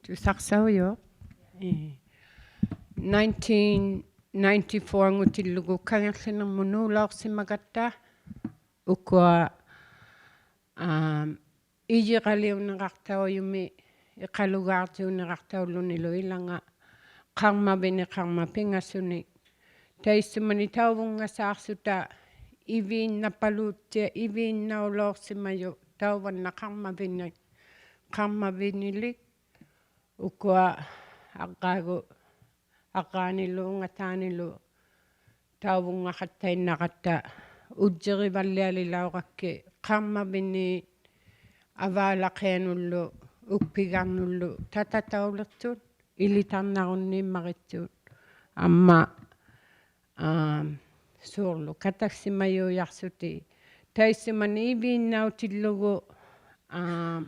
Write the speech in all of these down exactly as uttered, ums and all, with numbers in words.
ᑐᓴᖅᓴᐅᔪᖅ. ᐄ. Nineteen ninety-four-ᖑᑎᓪᓗᒍ ᑲᖏᖅᖠᓂᕐᒧᑦ ᓅᓚᐅᖅᓯᒪᒐᑦᑕ. ᐅᑯᐊ, ᐋᒻ, ᐃᔨᕋᓕᐅᓂᕋᖅᑕᐅᔪᒥ, ᐃᖃᓗᒑᕐᔫᓂᕋᖅᑕᐅᓪᓗᓂᓗ ᐃᓚᖓ, ᖃᕐᒪᕕᓂᖅ ᖃᕐᒪ ᐱᖓᓱᓂᒃ. ᑕᐃᔅᓱᒪᓂ ᑕᐅᕗᙵᓵᖅᓱᑕ ᐃᕖᓐᓇᐸᓗᑦᑎᐊᖅ, ᐃᕖᓐᓇᐅᓚᐅᖅᓯᒪᔪᖅ ᑕᐅᕙᓐᓇ ᖃᕐᒪᕕᓂ-, ᖃᕐᒪᕕᓂᓕᒃ. ᐅᑯᐊ ᐊᕐᕌᒍ, ᐊᕐᕌᓂᓗ ᐅᖓᑖᓂᓗ ᑕᐅᕗᙵᖃᑦᑕᐃᓐᓇᕋᑦᑕ ᐅᔾᔨᕆᕙᓪᓕᐊᓕᓚᐅᕋᒃᑭᑦ ᖃᕐᒪᕕᓃᑦ, ᐊᕚᓚᕿᐊᓄᓪᓗ ᐅᒃᐱᒐᕐᓄᓪᓗ ᑕᑕᑕᐅᓕᖅᑐᑦ, ᐃᓕᑕᕐᓇᕈᓐᓃᒻᒪᕆᑦᑐᑦ. ᐊᒻᒪ, ᐋᒻ, ᓲᕐᓗ ᑲᑕᒃᓯᒪᔫᔮᖅᓱᑎᒃ. ᑕᐃᔅᓱᒪᓂ ᐃᕖᓐᓇᐅᑎᓪᓗᒍ, ᐋᒻ,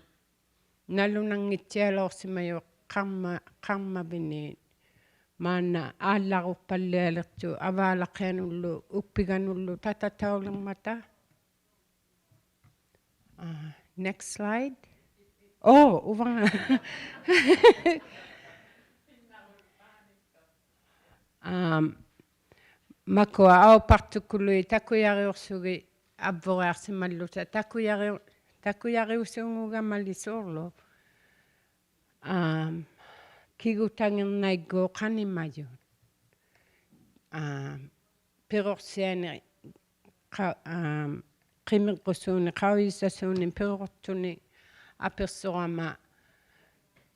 ᓇᓗᓇᙱᑦᓯᐊᓚᐅᖅᓯᒪᔪᖅ ᖃᕐᒪ-, ᖃᕐᒪᕕᓃᑦ. ᒫᓐᓇ ᐋᓪᓚᕈᖅᐸᓪᓕᐊᓕᖅᑐᖅ ᐊᕚᓚᕿᐊᓄᓪᓗ ᐅᒃᐱᒐᕐᓄᓪᓗ ᑕᑕᑕᐅᓕᕐᒪᑕ. ᐋ, next slide. ᐆ, ᐅᕙᖓ. ᐋᒻ, ᒪᑯᐊ ᐊᐅᐸᖅᑐᑯᓗᐃᑦ ᑕᑯᔭᕆᐅᖅᓱᒋᑦ ᐊᕝᕗᕆᐊᖅᓯᒪᓪᓗᑕ, ᑕᑯᔭᕆᐅ-, ᑕᑯᔭᕆᐅᓲᖑᒐᒪᓕ ᓲᕐᓗ. ᐋᒻ, ᑭᒍᑕᖏᕐᓇᐃᒡᒎᖅ ᖃᓂᒪᔪᑦ. ᐋᒻ, ᐱᕈᖅᓯᐊᓂᒃ ᖃ-, ᐋᒻ, ᕿᒥᕐᕈᓲᓂᒃ ᖃᐅᔨᓴᓲᓂᒃ ᐱᕈᖅᑐᓂᒃ ᐊᐱᖅᓱᕋᒪ,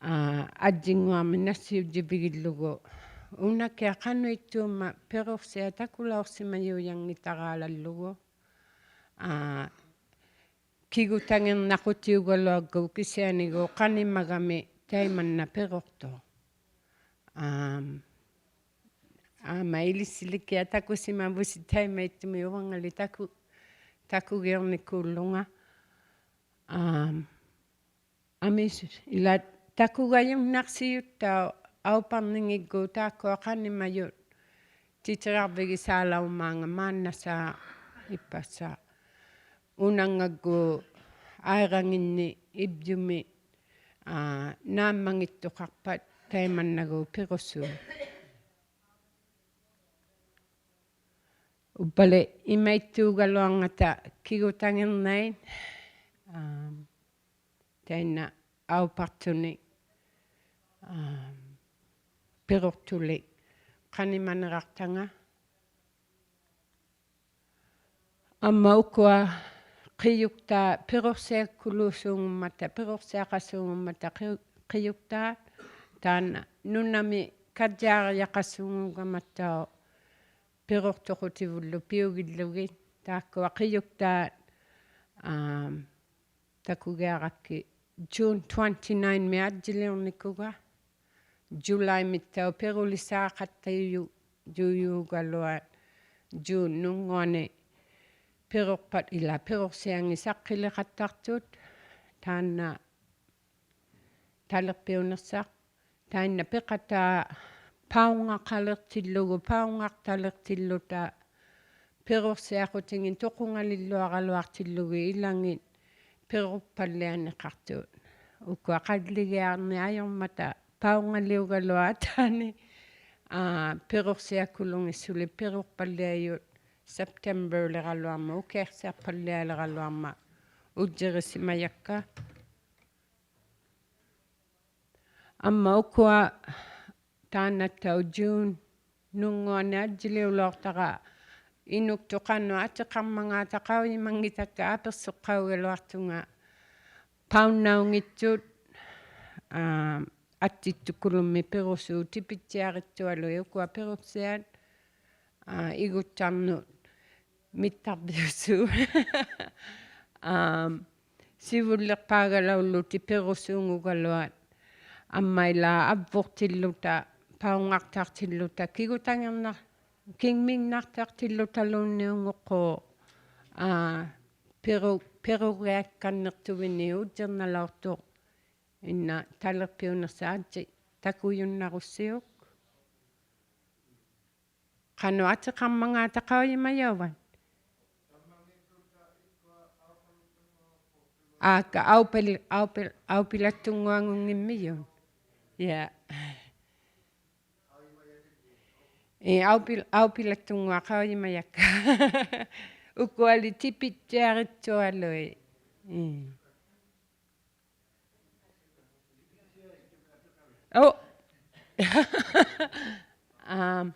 ᐋ, ᐊᔾᔨᙳᐊᕐᒥᒃ ᓇᔅᓯᐅᔾᔨᕕᒋᓪᓗᒍ. ᐅᓇᑭᐊᖅ ᖃᓄᐃᑦᑑᒻᒪᑦ ᐱᕈᖅᓯᐊᖅ ᑕᑯᓚᐅᖅᓯᒪᔫᔭᙱᑕᕌᓚᓪᓗᒍ. ᐋ, ᑭᒍᑕᖏᕐᓇᖁᑎᐅᒐᓗᐊᒡᒎᖅ ᑭᓯᐊᓂᒎᖅ ᖃᓂᒪᒐᒥ ᑕᐃᒪᓐᓇ ᐱᕈᖅᑐᖅ. ᐋᒻ, ᐊᒻᒪ ᐃᓕᔅᓯᓕᑭᐊᖅ ᑕᑯᓯᒪᕗᓯ ᑕᐃᒪᐃᑦᑐᒥᒃ ᐅᕙᖓᓕ ᑕᑯ-, ᑕᑯᒋᐅᕐᓂᑰᓪᓗᖓ. ᐋᒻ, ᐊᒥᓱ-, ᐃᓛᒃ ᑕᑯᒐᔪᓐᓇᖅᓯᔪᑦᑕᐅᖅ ᐊᐅᐸᕐᓂᖏᒡᒎᖅ ᑖᒃᑯᐊ ᖃᓂᒪᔪᑦ ᑎᑎᕋᕐᕕᒋᓵᓚᐅᕐᒫᖓ ᒫᓐᓇᓵᖅ ᐃᑉᐸᓵᖅ. ᐅᓇᙵᒡᒎᖅ ᐊᐃᕋᖏᓐᓂ ᐃᔾᔪᒥ, ᐋ, ᓈᒻᒪᙱᑦᑐᖃᖅᐸᑦ ᑕᐃᒪᓐᓇᒎᖅ ᐱᕈᓲᑦ. ᐅᕝᕙᓕ ᐃᒪᐃᑦᑑᒐᓗᐊᕐᖓᑕ ᑭᒍᑕᖏᕐᓇᐃᑦ, ᐋᒻ, ᑕᐃᓐᓇ ᐊᐅᐸᖅᑐᓂᒃ, ᐋᒻ, ᐱᕈᖅᑐᓕᒃ ᖃᓂᒪᓂᕋᖅᑕᖓ. ᐊᒻᒪ ᐅᑯᐊ ᕿᔪᒃᑖᑦ ᐱᕈᖅᓯᐊᑯᓘᓲᖑᒻᒪᑕ, ᐱᕈᖅᓯᐊᖃᓲᖑᒻᒪᑕ ᕿ-, ᕿᔪᒃᑖᑦ, ᑖᓐᓇ ᓄᓇᒥ ᑲᔾᔮᕆᔭᖃᓲᖑᒐᒪᑦᑕᐅᖅ ᐱᕈᖅᑐᖁᑎᕗᓪᓗ ᐱᐅᒋᓪᓗᒋᑦ. ᑖᒃᑯᐊ ᕿᔪᒃᑖᑦ, ᐋᒻ, ᑕᑯᒋᐊᕋᒃᑭᑦ June twenty-nine-ᒥ ᐊᔾᔨᓕᐅᕐᓂᑯᒐ, July-ᒥᑦᑕᐅᖅ ᐱᕈᓕᓵᖃᑦᑕᔪ-, ᔪᔫᒐᓗᐊᑦ June ᓄᙳᐊᓂ ᐱᕈᖅᐸᑦ ᐃᓛᒃ ᐱᕈᖅᓯᐊᖏᑦ ᓴᖅᑭᓕᖃᑦᑕᖅᑐᑦ, ᑖᓐᓇ ᑕᓕᖅᐱᐅᓂᖅᓴᖅ. ᑕᐃᓐᓇ ᐱᖃᑖ ᐸᐅᕐᖓᖃᓕᖅᑎᓪᓗᒍ, ᐸᐅᕐᖓᖅᑕᓕᖅᑎᓪᓗᑕ ᐱᕈᖅᓯᐊᖁᑎᖏᑦ ᑐᖁᖓᓕᓪᓗᐊᕋᓗᐊᖅᑎᓪᓗᒋᑦ ᐃᓚᖏᑦ ᐱᕈᖅᐸᓪᓕᐊᓂᖃᖅᑐᑦ. ᐅᑯᐊ ᖃᓪᓕᒋᐊᕐᓂ ᐊᔪᕐᒪᑕ ᐸᐅᕐᖓᓕᐅᒐᓗᐊᑦ ᑖᓂ, ᐋ, ᐱᕈᖅᓯᐊᑯᓗᖏᑦ ᓱᓕ ᐱᕈᖅᐸᓪᓕᐊᔪᑦ September-ᓕᕋᓗᐊᕐᒪᑦ, ᐅᑭᐊᖅᓯᐊᖅᐸᓪᓕᐊᓕᕋᓗᐊᕐᒪᑦ ᐅᔾᔨᕆᓯᒪᔭᒃᑲ. ᐊᒻᒪ ᐅᑯᐊ ᑖᓐᓇᑦᑕᐅᖅ June ᓄᙳᐊᓂ ᐊᔾᔨᓕᐅᓚᐅᖅᑕᕋ ᐃᓄᒃᑐᑦ ᖃᓄᖅ ᐊᑎᖃᕐᒪᖔᑕ ᖃᐅᔨᒪᙱᑕᒃᑲ ᐊᐱᖅᓱᖅᑲᐅᒐᓗᐊᖅᑐᖓ ᐸᐅᓐᓇᐅᙱᑦᑐᑦ, ᐋ, ᐊᑦᑎᑦᑐᑯᓗᒻᒥ ᐱᕈᓲᑦ ᑎᐱᑦᑎᐊᕆᑦᑐᐊᓗᐃᑦ ᐅᑯᐊ ᐱᕈᖅᓯᐊᑦ, ᐋ, ᐃᒍᑦᑕᕐᓄᑦ ᒥᑦᑕᕐᕕᐅᓲᑦ. ᐋᒻ, ᓯᕗᓪᓕᖅᐹᒐᓚᐅᓪᓗᑎᒃ ᐱᕈᓲᖑᒐᓗᐊᑦ. ᐊᒻᒪ ᐃᓛᒃ ᐊᕝᕗᖅᑎᓪᓗᑕ, ᐸᐅᕐᖓᖅᑕᖅᑎᓪᓗᑕ, ᑭᒍᑕᖏᕐᓇ-, ᑭᖕᒥᖕᓇᖅᑕᖅᑎᓪᓗᑕᓘᓐᓃᖑᖅᑰᖅ, ᐋ, ᐱᕈ-, ᐱᕈᕆᐊᒃᑲᓐᓂᖅᑐᕕᓃᑦ ᐅᔾᔨᕐᓇᓚᐅᖅᑐᖅ. ᐃᓐᓇ ᑕᓕᖅᐱᐅᓂᖅᓴᖅ ᐊᔾᔨ ᑕᑯᔪᓐᓇᕈᔅᓯᐅᒃ. ᖃᓄᖅ ᐊᑎᖃᕐᒪᖔᑕ ᖃᐅᔨᒪᔭᐅᕙᑦ? ᐋᒃᑲ ᐊᐅᐱᓪ-, ᐊᐅᐱᓪ-, ᐊᐅᐱᓚᑦᑐᙳᐊᖑᙱᒻᒥᔪᑦ. Yeah. ᐄ, ᐊᐅᐱᓪ-, ᐊᐅᐱᓚᑦᑐᙳᐊᑦ ᖃᐅᔨᒪᔭᒃᑲ. ᐅᑯᐊᓕ ᑎᐱᑦᑎᐊᕆᑦᑐᐊᓗᐃᑦ. ᐄ. ᐆ. ᐋᒻ.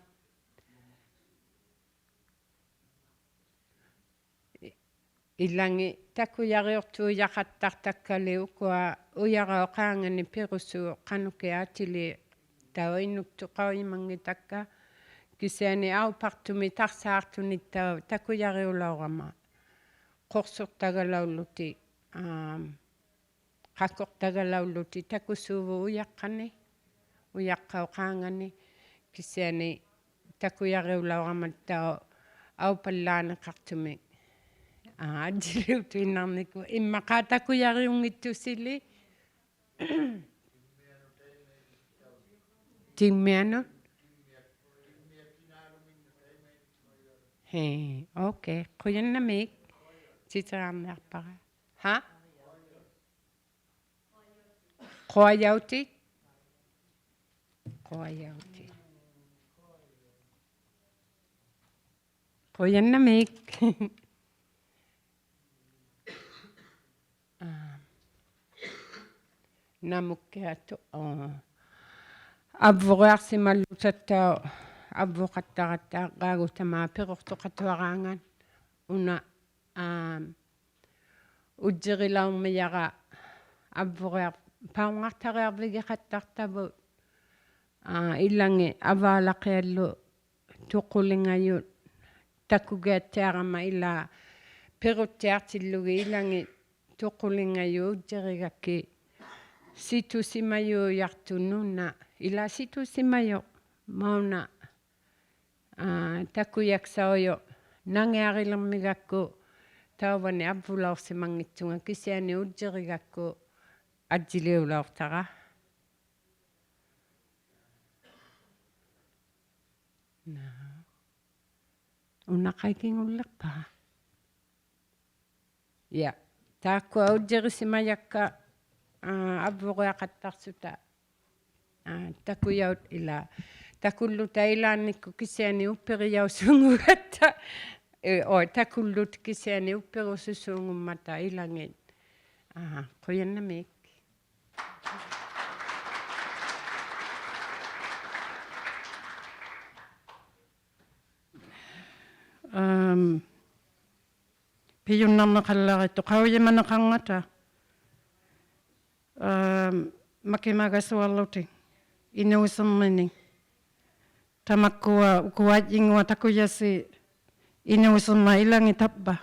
ᐃᓚᖏᑦ ᑕᑯᔭᕆᐅᖅᑑᔭᖃᑦᑕᖅᑕᒃᑲᓕ ᐅᑯᐊ ᐅᔭᕋᐅᑉ ᖄᖓᓂ ᐱᕈᓲᑦ ᖃᓄᑭᐊᖅ ᐊᑎᓖᑦᑕᐅᖅ ᐃᓄᒃᑐᑦ ᖃᐅᔨᒪᙱᑕᒃᑲ. ᑭᓯᐊᓂ ᐊᐅᐸᖅᑐᒥᒃ ᑕᖅᓴᖅᑐᓂᑦᑕᐅᖅ ᑕᑯᔭᕆᐅᓚᐅᕋᒪ. ᖁᖅᓱᖅᑕᒐᓚᐅᓪᓗᑎᒃ, ᐋᒻ, ᖃᑯᖅᑕᒐᓚᐅᓪᓗᑎᒃ ᑕᑯᓲᕗᑦ ᐅᔭᖅᑲᓂ, ᐅᔭᖅᑲᐅᑉ ᖄᖓᓂ, ᑭᓯᐊᓂ ᑕᑯᔭᕆᐅᓚᐅᕋᒪᑦᑕᐅᖅ ᐊᐅᐸᓪᓛᓂᖃᖅᑐᒥᒃ. ᐋ, ᐊᔾᔨᓕᐅᑐᐃᓐᓇᕐᓂᑯ. ᐃᒻᒪᖄ ᑕᑯᔭᕆᐅᙱᑦᑐᓯᓕ. ᑎᒻᒥᐊᓄᑦ. ᐄ, okay. ᖁᔭᓐᓇᒦᒃ. ᑎᑎᕋᕐᓂᐊᖅᐸᕋ. ᕼᐋ? ᖁᐊᔭᐅᑎᑦ. ᖁᐊᔭᐅᑎᑦ. ᖁᔭᓐᓇᒦᒃ. ᐋ. ᓇᒧᒃᑭᐊᑐ-, ᐋ. ᐊᕝᕗᕈᐊᖅᓯᒪᓪᓗᑕᑦᑕᐅᖅ, ᐊᕝᕗᖃᑦᑕᕋᑦᑕ ᐊᕐᕌᒍᑕᒫᑦ ᐱᕈᖅᑐᖃᑐᐊᕌᖓᑦ. ᐅᓇ, ᐋ, ᐅᔾᔨᕆᓚᐅᕐᒥᔭᕋ ᐊᕝᕗᕆᐊᖅ-, ᐸᐅᕐᖓᖅᑕᕆᐊᕐᕕᒋᖃᑦᑕᖅᑕᕗᑦ, ᐋ, ᐃᓚᖏᑦ ᐊᕚᓚᕿᐊᓪᓗ ᑐᖁᓕᖓᔪᑦ ᑕᑯᒋᐊᑦᑎᐊᕋᒪ ᐃᓛ ᐱᕈᑦᑎᐊᖅᑎᓪᓗᒋᑦ ᐃᓚᖏᑦ ᑐᖁᓕᖓᔪᑦ ᐅᔾᔨᕆᒐᒃᑭᑦ ᓯᑐᓯᒪᔫᔮᖅᑐᑦ ᓄᓇ, ᐃᓛ ᓯᑐᓯᒪᔪᖅ ᒪᐅᓇ, ᐋ, ᑕᑯᔭᒃᓴᐅᔪᖅ ᓇᖏᐊᕆᓕᕐᒥᒐᒃᑯ ᑕᐅᕙᓂ ᐊᕝᕗᓚᐅᖅᓯᒪᙱᑦᑐᖓ ᑭᓯᐊᓂ ᐅᔾᔨᕆᒐᒃᑯ ᐊᔾᔨᓕᐅᓚᐅᖅᑕᕋ. ᓇ. ᐅᓇᖃᐃ ᑭᖑᓪᓕᖅᐹᖅ. ᐄ, ᑖᒃᑯᐊ ᐅᔾᔨᕆᓯᒪᔭᒃᑲ, ᐋ, ᐊᕝᕗᕈᐊᖃᑦᑕᖅᓱᑕ, ᐋ, ᑕᑯᔭᐅᑦ ᐃᓛ. ᑕᑯᓪᓗᑕ ᐃᓛᓐᓂᒃᑯᑦ ᑭᓯᐊᓂ ᐅᑉᐱᕆᔭᐅᓲᖑᒐᑦᑕ. ᐄ, ᐆ, ᑕᑯᓪᓗᑎᒃ ᑭᓯᐊᓂ ᐅᑉᐱᕈᓱᓲᖑᒻᒪᑕ ᐃᓚᖏᑦ. ᐋ, ᖁᔭᓐᓇᒦᒃ. ᐊᒻ, ᐱᔪᓐᓇᕐᓂᖃᓪᓚᕆᑦᑐᑦ ᖃᐅᔨᒪᓂᖃᕐᖓᑕ, ᐊᒻ, ᒪᑭᒪᒐᓱᐊᕐᓗᑎᒃ ᐃᓅᓯᕐᒥᓂᒃ. ᑕᒪᒃᑯᐊ ᐅᑯᐊ ᐊᔾᔨᙳᐊᑦ ᑕᑯᔭᓯ ᐃᓅᓯᕐᒪᑦ ᐃᓚᖏᑦ ᑕᕝᕙ.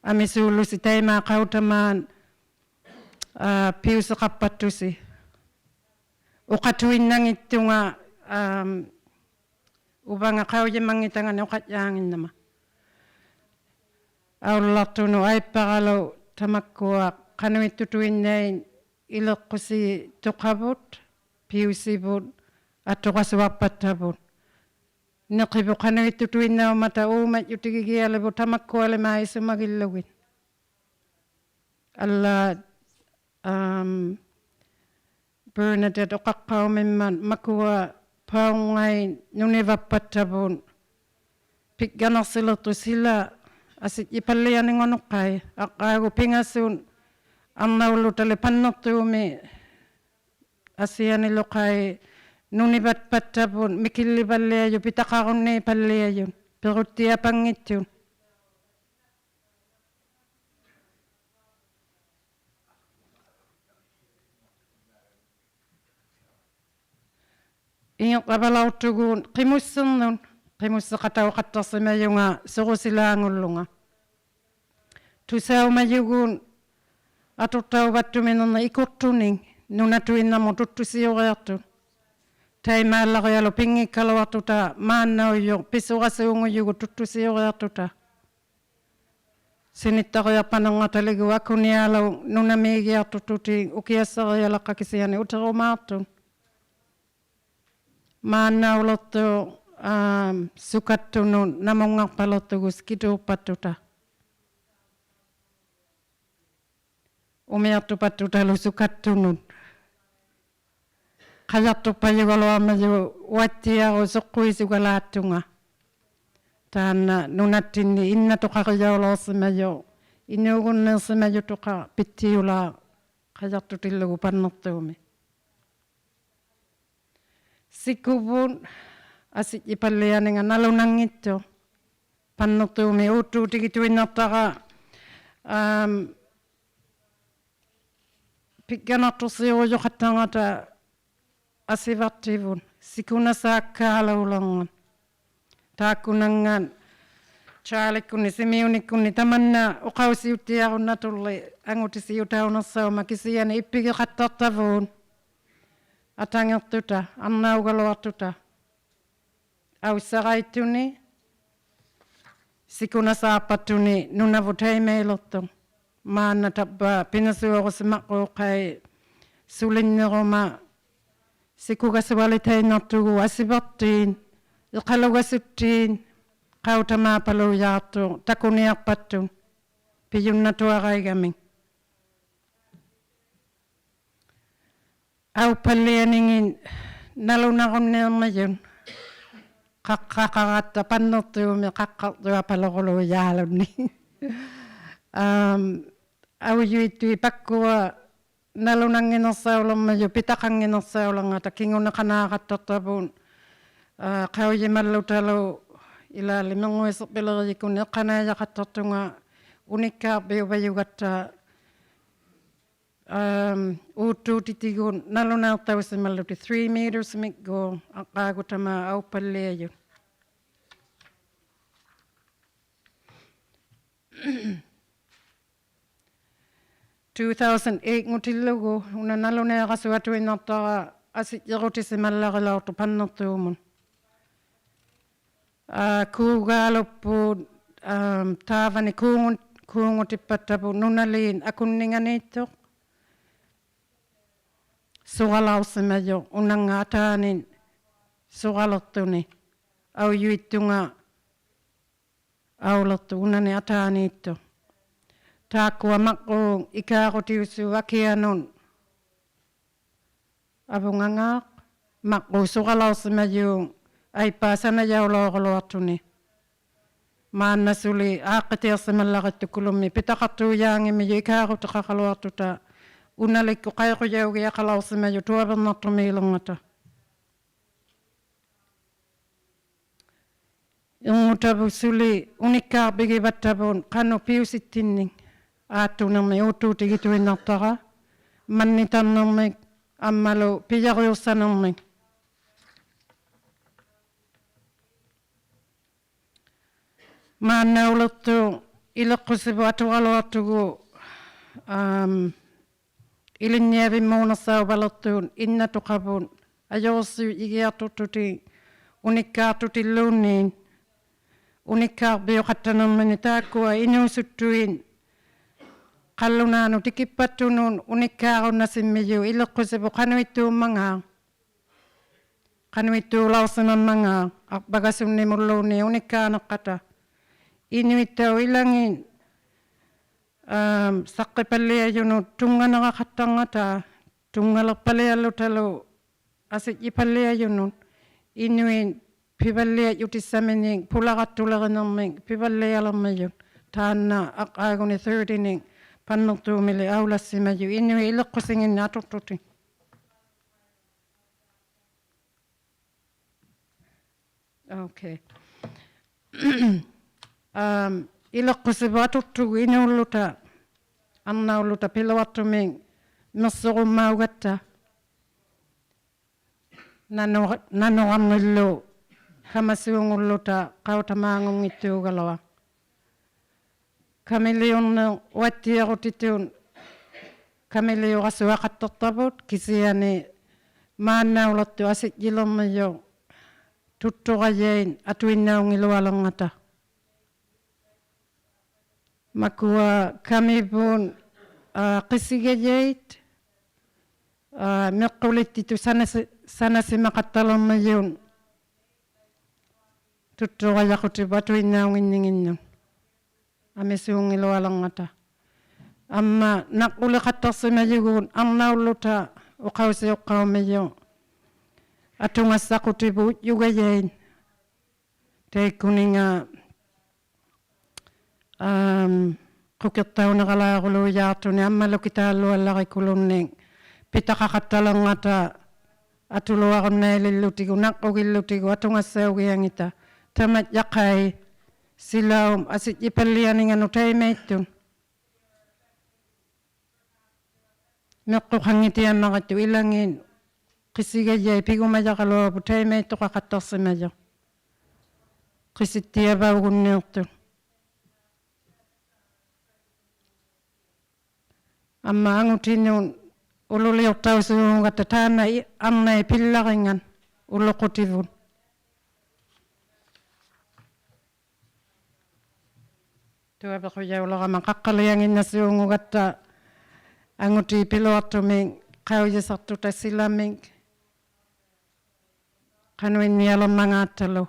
ᐊᒥᓲᓪᓗᓯ ᑕᐃᒫᒃ ᖃᐅᑕᒫᑦ, ᐋ, ᐱᐅᓯᖃᖅᐸᑦᑐᓯ. ᐅᖃᑐᐃᓐᓇᙱᑦᑐᖓ, ᐊᒻ, ᐅᕙᖓ ᖃᐅᔨᒪᙱᑕᖓᓂᒃ ᐅᖃᔾᔮᙱᓐᓇᒪ. ᐊᐅᓪᓚᖅᑐᓄᑦ ᐊᐃᑉᐸᕋᓗ ᑕᒪᒃᑯᐊ ᖃᓄᐃᑦᑐᑐᐃᓐᓇᐃᑦ ᐃᓕᖅᑯᓯᑐᖃᕗᑦ, ᐱᐅᓯᕗᑦ, ᐊᑐᕋᓱᐊᖅᐸᑦᑕᕗᑦ. ᓂᕿᕗᑦ ᖃᓄᐃᑦᑐᑐᐃᓐᓇᐅᒻᒪᑕ ᐆᒪᔾᔪᑎᒋᒋᐊᓕᕗᑦ ᑕᒪᒃᑯᐊᓕᒫᑦ ᐃᓱᒪᒋᓪᓗᒋᑦ. ᐊᓪᓛᑦ, ᐊᒻ, Bernadette ᐅᖃᖅᑲᐅᒻᒥᒻᒪᑦ ᒪᑯᐊ ᐸᐅᕐᖓᐃᑦ ᓄᓂᕙᑉᐸᑦᑕᕗᑦ ᐱᒡᒐᓇᖅᓯᓕᖅᑐᑦ ᓯᓚ ᐊᓯᔾᔨᐸᓪᓕᐊᓂᖓᓄᖅᑲᐃ, ᐊᕐᕌᒍᑦ ᐱᖓᓱᑦ ᐊᕐᓇᐅᓪᓗᑕᓕ ᐸᓐᓂᖅᑑᒥ ᐊᓯᐊᓂᓗᖃᐃ ᓄᓂᕙᑉᐸᑦᑕᕗᑦ ᒥᑭᓪᓕᐸᓪᓕᐊᔪᑦ ᐱᑕᖃᕈᓐᓃᐸᓪᓕᐊᔪᑦ ᐱᕈᑦᑎᐊᐸᙱᑦᑐᑦ. ᐃᖏᕐᕋᕙᓚᐅᖅᑐᒍᑦ ᕿᒧᔅᓯᕐᓄᑦ, ᕿᒧᔅᓯᖃᑕᐅᖃᑦᑕᖅᓯᒪᔪᖓ ᓱᕈᓯᓛᖑᓪᓗᖓ. ᑐᓴᐅᒪᔪᒍᑦ ᐊᑐᖅᑕᐅᕙᑦᑐᒥᓂᕐᓂᒃ ᐃᑯᖅᑐᓂᒃ ᓄᓇᑐᐃᓐᓇᒧᑦ ᑐᒃᑐᓯᐅᕆᐊᖅᑐᑦ. ᑕᐃᒫᓪᓚᕆᐊᓗᒃ ᐱᙱᒃᑲᓗᐊᖅᑐᑕ ᒫᓐᓇᐅᔪᖅ ᐱᓱᕋᓲᖑᔪᒍᑦ ᑐᒃᑐᓯᐅᕆᐊᖅᑐᑕ. ᓯᓂᑦᑕᕆᐊᖅᐸᓂᕐᖓᑕᓕᒎᖅ ᐊᑯᓂᐊᓗᒃ ᓄᓇᒦᒋᐊᖅᑐᖅᑐᑎᒃ ᐅᑭᐊᒃᓴᕆᐊᓚᖅᑲᑦ ᑭᓯᐊᓂ ᐅᑎᕈᒫᖅᑐᑦ. ᒫᓐᓇᐅᓕᖅᑐᖅ, ᐋ, ᓱᑲᑦᑐᓄᑦ ᓇᒧᙵᖅᐸᓕᖅᑐᒍᑦ ᑭᑑᖅᐸᑦᑐᑕ. ᐅᒥᐊᖅᑐᐸᑦᑐᑕᓗ ᓱᑲᑦᑐᓄᑦ. ᖃᔭᖅᑐᖅᐸᔪᒐᓗᐊᕐᒪᔪᑦ ᐅᐊᑦᑎᐊᕈ ᓱᖅᑯᐃᓱᒐᓛᑦᑐᖓ. ᑖᓐᓇ ᓄᓇᑦᑎᓐᓂ ᐃᓐᓇᑐᖃᕆᔭᐅᓚᐅᖅᓯᒪᔪᖅ, ᐃᓅᒍᓐᓃᖅᓯᒪᔪᑐᖃᖅ ᐱᑦᑎᐅᓛᖅ ᖃᔭᖅᑐᑎᓪᓗᒍ ᐸᓐᓂᖅᑑᒥ. ᓯᑯᕗᑦ ᐊᓯᔾᔨᐸᓪᓕᐊᓂᖓ ᓇᓗᓇᙱᑦᑐᖅ. ᐸᓐᓂᖅᑑᒥ ᐆᑦᑑᑎᒋᑐᐃᓐᓇᖅᑕᕋ, ᐋᒻ, ᐱᒡᒐᓇᖅᑐᖅᓯᐅᔪᖃᑦᑕᕐᖓᑕ ᐊᓯᕙᖅᑎᕗᑦ, ᓯᑯᓇᓵᒃᑳᓘᓕᕐᖓᑦ. ᑖᒃᑯᓇᙵᑦ Charlie-ᒃᑯᓐᓂᒃ, Simeon-ᒃᑯᓐᓂᒃ ᑕᒪᓐᓇ ᐅᖃᐅᓯᐅᑦᑎᐊᕈᓐᓇᑐᕐᓕ ᐊᖑᑎᓯᐅᑕᐅᓂᖅᓴᐅᒻᒪᑦ, ᑭᓯᐊᓂ ᐃᑉᐱᒋᖃᑦᑕᖅᑕᕗᑦ ᐊᑕᖏᖅᑐᑕ, ᐊᕐᓇᐅᒐᓗᐊᖅᑐᑕ. ᐊᐅᔅᓴᕋᐃᑦᑐᓂ, ᓯᑯᓇᓵᖅᐸᑦᑐᓂ ᓄᓇᕗᑦ ᑕᐃᒪᐃᓕᖅᑐᖅ. ᒫᓐᓇ ᑕᕝᕙ ᐱᓇᓱᐊᕈᓯᒪᕐᕉᖅᑲᐃ ᓱᓕᓐᓂᕈᒪ ᓯᑯᒐᓱᐊᓕᑕᐃᓐᓇᖅᑐᒍᑦ ᐊᓯᕙᖅᑏᑦ, ᐃᖃᓗᒐᓱᑦᑏᑦ, ᖃᐅᑕᒫᐸᓗᔮᖅᑐᖅ ᑕᑯᓂᐊᖅᐸᑦᑐᑦ ᐱᔪᓐᓇᑐᐊᕋᐃᒐᒥᒃ. ᐊᐅᑉᐸᓪᓕᐊᓂᖏᑦ ᓇᓗᓇᕈᓐᓃᕐᒥᔪᑦ ᖃᖅᑲᖃᕋᑦᑕ ᐸᓐᓂᖅᑑᒥ ᖃᖅᑲᖅᑐᐊᐸᓗᕈᓘᔮᓗᓐᓂᒃ. ᐋᒻ, ᐊᐅᔪᐃᑦᑐᐃᑦ ᐸᒃᑯᐊ ᓇᓗᓇᙱᓐᓂᖅᓴᐅᓕᕐᒥᔪᑦ ᐱᑕᖃᙱᓐᓂᖅᓴᐅᓕᕐᖓᑕ ᑭᖑᓂᖃᓈᖃᑦᑕᖅᑕᕗᑦ, ᐋ, ᖃᐅᔨᒪᓪᓗᑕᓗ ᐃᓛᓕ ᒥᕐᖑᐃᓯᕐᕕᓕᕆᔨᒃᑯᓐᓂᒃ ᐃᖅᑲᓇᐃᔭᖃᑦᑕᖅᑐᖓ ᐅᓂᒃᑳᕐᕕᐅᕙᔪᒐᑦᑕ, ᐋᒻ, ᐆᑦᑑᑎᑎᒍᑦ ᓇᓗᓇᐃᖅᑕᐅᓯᒪᓪᓗᑎᒃ three meters-ᒥᒡᒎᖅ ᐊᕐᕌᒍᑕᒫᑦ ᐊᐅᑉᐸᓪᓕᐊᔪᑦ. Two thousand eight-ᖑᑎᓪᓗᒍ ᐅᓇ ᓇᓗᓇᐃᕋᓱᐊᑐᐃᓐᓇᖅᑕᕋ ᐊᓯᔾᔨᕈᑎᓯᒪᓪᓚᕆᓚᐅᖅᑐᖅ ᐸᓐᓂᖅᑑᒧᑦ. ᐋ, ᑰᒑᓗᑉᐳᑦ, ᐋᒻ, ᑖᕙᓂ ᑰᖑ-, ᑰᖑᑎᑉᐸᑦᑕᕗᑦ ᓄᓇᓖᑦ ᐊᑯᓐᓂᖓᓃᑦᑐᖅ ᓱᕋᓚᐅᖅᓯᒪᔪᖅ ᐅᓇᙵᑦ ᐊᑖᓂᑦ ᓱᕋᓕᖅᑐᓂ, ᐊᐅᔪᐃᑦᑐᖓ ᐊᐅᓕᖅᑐᖅ ᐅᓇᓂ ᐊᑖᓃᑦᑐᖅ. ᑖᒃᑯᐊ ᒪᕐᕉᒃ ᐃᑳᕈᑎᐅᓲᑦ ᐊᑭᐊᓄᑦ ᐊᕗᖓᖔᖅ, ᒪᕐᕉᒃ ᓱᕋᓚᐅᖅᓯᒪᔫᒃ ᐊᐃᑉᐹ ᓴᓇᔭᐅᓚᐅᕈᓗᐊᖅᑐᓂ. ᒫᓐᓇ ᓱᓕ ᐋᖅᑭᑎᐊᖅᓯᒪᓪᓚᕆᑦᑐᑯᓗᒻᒥᒃ ᐱᑕᖃᖅᑑᔮᙱᒻᒥᔪᖅ ᐃᑳᕈᑎᖃᕋᓗᐊᖅᑐᑕ, ᐅᓇᓕᒃᑯᑦ ᖃᐃᖁᔭᐅᒋᐊᖃᓚᐅᖅᓯᒪᔪᖅ ᑐᐊᕕᕐᓇᖅᑐᒦᓕᕐᖓᑕ. ᐃᕐᖑᑕᕗᑦ ᓱᓕ ᐅᓂᒃᑳᕐᕕᒋᕙᑦᑕᕗᑦ ᖃᓄᖅ ᐱᐅᓯᑦᑎᓐᓂᒃ ᐋᑦᑐᓂᕐᒥᒃ ᐆᑦᑑᑎᒋᑐᐃᓐᓇᖅᑕᕋ, ᒪᓐᓂᑕᕐᓂᕐᒥᒃ ᐊᒻᒪᓗ ᐱᔭᕆᐅᖅᓴᓂᕐᒥᒃ. ᒫᓐᓇᐅᓕᖅᑐᖅ ᐃᓕᖅᑯᓯᕗᑦ ᐊᑐᕋᓗᐊᖅᑐᒍᑦ, ᐋᒻ, ᐃᓕᓐᓂᐊᕕᒻᒨᓂᖅᓴᐅᕙᓕᖅᑐᑦ ᐃᓐᓇᑐᖃᕗᑦ ᐊᔪᕈᓱᐃᒋᐊᖅᑐᖅᑐᑎᒃ ᐅᓂᒃᑳᖅᑐᑎᓪᓘᓐᓃᑦ, ᐅᓂᒃᑳᕐᕕᐅᖃᑦᑕᓂᕐᒥᓂᒃ ᑖᒃᑯᐊ ᐃᓅᓱᑦᑐᐃᑦ ᖃᓪᓗᓈᓄᑦ ᑎᑭᑉᐸᑦᑐᓄᑦ ᐅᓂᒃᑳᕈᓐᓇᓯᒻᒥᔪᑦ ᐃᓕᖅᑯᓯᕗᑦ ᖃᓄᐃᑦᑑᒻᒪᖔᑦ, ᖃᓄᐃᑦᑑᓚᐅᖅᓯᒪᒻᒪᖔᑦ ᐊᕐᕙᒐᓱᓐᓂᒧᓪᓘᓐᓃᑦ ᐅᓂᒃᑳᕐᓂᖅᑲᑕ. ᐃᓄᐃᑦᑕᐅᖅ ᐃᓚᖏᑦ, ᐋᒻ, ᓴᖅᑭᐸᓪᓕᐊᔪᓄᑦ ᑐᙵᓂᕋᖃᑦᑕᕐᖓᑕ, ᑐᙵᓕᖅᐸᓪᓕᐊᓪᓗᑕᓗ ᐊᓯᔾᔨᐸᓪᓕᐊᔪᓄᑦ, ᐃᓄᐃᑦ ᐱᕙᓪᓕᐊᔾᔪᑎᔅᓴᒥᓂᒃ ᐳᓚᕋᑦᑐᓕᕆᓂᕐᒥᒃ ᐱᕙᓪᓕᐊᓕᕐᒥᔪᑦ, ᑖᓐᓇ ᐊᕐᕌᒍᓂ thirty-ᓂᒃ ᐸᓐᓂᖅᑑᒥᓕ ᐊᐅᓚᔅᓯᒪᔪᑦ ᐃᓄᐃᑦ ᐃᓕᖅᑯᓯᖏᓐᓂᒃ ᐊᑐᖅᑐᑎᒃ. Okay. ᐋᒻ, ᐃᓕᖅᑯᓯᕗᑦ ᐊᑐᖅᑐᒍᑦ ᐃᓅᓪᓗᑕ, ᐊᕐᓇᐅᓪᓗᑕ ᐱᓗᐊᖅᑐᒥᒃ ᒥᖅᓱᕈᒻᒪᐅᒐᑦᑕ. ᓇᓄ-, ᓇᓄᕋᕐᓂᓪᓗ ᑲᒪᓲᖑᓪᓗᑕ ᖃᐅᑕᒫᖑᙱᑦᑑᒐᓗᐊᖅ. ᑲᒥᓕᐅᕐᓂᖅ ᐅᐊᑦᑎᐊᕈᑎᑐᑦ ᑲᒥᓕᐅᕋᓱᐊᖃᑦᑕᖅᑕᕗᑦ, ᑭᓯᐊᓂ ᒫᓐᓇᐅᓕᖅᑐᖅ ᐊᓯᔾᔨᓕᕐᒥᔪᖅ ᑐᑦᑐᕋᔭᐃᑦ ᐊᑐᐃᓐᓇᐅᙱᓗᐊᓕᕐᖓᑕ. ᒪᑯᐊ ᑲᒥᕗᑦ, ᐋ, ᕿᓯᒐᔭᐃᑦ, ᐋ, ᒥᖅᑯᓕᑦᑎᑐᑦ ᓴᓇᓯ-, ᓴᓇᓯᒪᖃᑦᑕᓕᕐᒥᔪᑦ ᑐᑦᑐᕋᔭᖁᑎᕗᑦ ᐊᑐᐃᓐᓇᐅᙱᓐᓂᖏᓐᓄᑦ ᐊᒥᓲᙱᓗᐊᓕᕐᖓᑕ. ᐊᒻᒪ ᓇᕐᕈᓕᖃᑦᑕᖅᓯᒪᔪᒍᑦ ᐊᕐᓇᐅᓪᓗᑕ ᐅᖃᐅᓯᐅᖅᑲᐅᒻᒥᔪᖅ ᐊᑐᖓᔅᓴᖁᑎᕗᑦ ᐅᔾᔪᒐᔭᐃᑦ. ᑕᐃᒃᑯᓂᖓ, ᐋᒻ, ᖁᑭᖅᑕᐅᓂᕋᓛᕈᓘᔮᖅᑐᓂᒃ ᐊᒻᒪᓗᑭᑖᓪᓗᐊᓪᓚᕆᑯᓗᓐᓂᒃ ᐱᑕᖃᖃᑦᑕᓕᕐᖓᑕ ᐊᑐᓗᐊᕈᓐᓇᐃᓕᓪᓗᑎᒍ, ᓇᕐᕈᒋᓪᓗᑎᒍ, ᐊᑐᖓᔅᓴᐅᒋᐊᖏᑕ. ᑕᒪᔾᔭᖃᐃ ᓯᓚᐅᑉ ᐊᓯᔾᔨᐸᓪᓕᐊᓂᖓᓄᑦ ᑕᐃᒪᐃᑦᑐᑦ. ᒥᖅᑯᖃᙱᑦᑎᐊᒻᒪᕆᑦᑐᑦ ᐃᓚᖏᑦ ᕿᓯᒐᔭᐃᑦ ᐱᒍᒪᔭᕋᓗᐊᕗᑦ ᑕᐃᒪᐃᑦᑐᖃᖃᑦᑕᖅᓯᒪᔪᖅ. ᕿᓯᑦᑎᐊᕙᐅᒍᓐᓃᖅᑐᑦ. ᐊᒻᒪ ᐊᖑᑎᓄᑦ ᐅᓗᓕᐅᖅᑕᐅᓲᖑᒐᑦᑕ ᑖᓐᓇ ᐃ-, ᐊᕐᓇᐃᑦ ᐱᓪᓚᕆᖓᑦ ᐅᓗᖁᑎᕗᑦ. ᑐᐊᕕᖁᔭᐅᓕᕋᒪ ᖃᖅᑲᓕᐊᖏᓐᓇᓲᖑᒐᑦᑕ ᐊᖑᑏᑦ ᐱᓗᐊᖅᑐᒥᒃ ᖃᐅᔨᓴᖅᑐᑕ ᓯᓚᒥᒃ ᖃᓄᐃᓐᓂᐊᓕᕐᒪᖔᑕᓗ.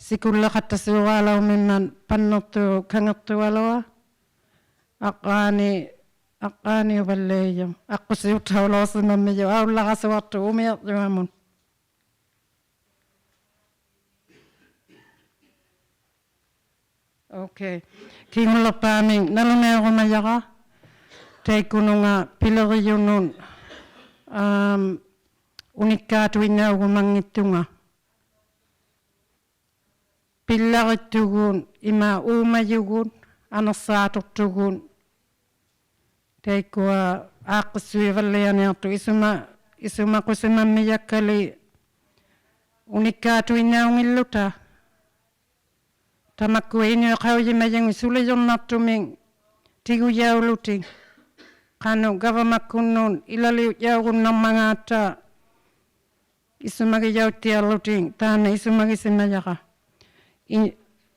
ᓯᑯᓪᓚᖃᑦᑕᓲᕌᓚᐅᕐᒥᒻᒪᑦ ᐸᓐᓂᖅᑑᑉ ᑲᖏᖅᑐᐊᓗᐊ. ᐊᕐᕌᓂ, ᐊᕐᕌᓂᐅᕙᓪᓚᐃᔪᖅ. ᐊᖅᑯᓯᐅᖅᑕᐅᓚᐅᖅᓯᒪᒻᒥᔪᖅ ᐊᐅᓪᓚᕋᓱᐊᖅᑐᖅ ᐅᒥᐊᕐᔪᐊᒧᑦ. Okay. ᑭᖑᓪᓕᖅᐹᒥᒃ ᓇᓗᓇᐃᕈᒪᔭᕋ ᑕᐃᒃᑯᓄᖓ ᐱᓕᕆᔪᓄᑦ, ᐋᒻ, ᐅᓂᒃᑳᑐᐃᓐᓇᐅᒍᒪᙱᑦᑐᖓ. ᐱᓪᓚᕆᑦᑐᒍᑦ, ᐃᒫᒃ ᐆᒪᔪᒍᑦ, ᐊᓂᖅᓵᖅᑐᖅᑐᒍᑦ. ᑕᐃᒃᑯᐊ ᐋᖅᑭᔅᓱᐃᕙᓪᓕᐊᓂᐊᖅᑐᖅ ᐃᓱᒪ-, ᐃᓱᒪᖁᓯᒪᒻᒥᔭᒃᑲᓕ ᐅᓂᒃᑳᑐᐃᓐᓇᐅᙱᓪᓗᑕ. ᑕᒪᒃᑯᐊ ᐃᓄᐃᑦ ᖃᐅᔨᒪᔭᖏᑦ ᓱᓕᔪᕐᓇᖅᑐᒥᒃ ᑎᒍᔭᐅᓗᑎᒃ. ᖃᓄᖅ ᒐᕙᒪᒃᑯᓐᓄᑦ ᐃᓚᓕᐅᔾᔭᐅᒍᓐᓇᕐᒪᖔᑕ ᐃᓱᒪᒋᔭᐅᑦᑎᐊᕐᓗᑎᒃ ᑖᓐᓇ ᐃᓱᒪᒋᓯᒪᔭᕋ. ᐃ-,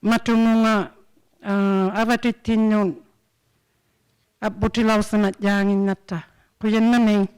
ᒪᑐᒧᖓ, ᐋ, ᐊᕙᑎᑦᑎᓐᓄᑦ ᐊᕝᕗᑎᓚᐅᖅᓯᒪᔾᔮᖏᓐᓇᑦᑕ. ᖁᔭᓐᓇᒦᒃ.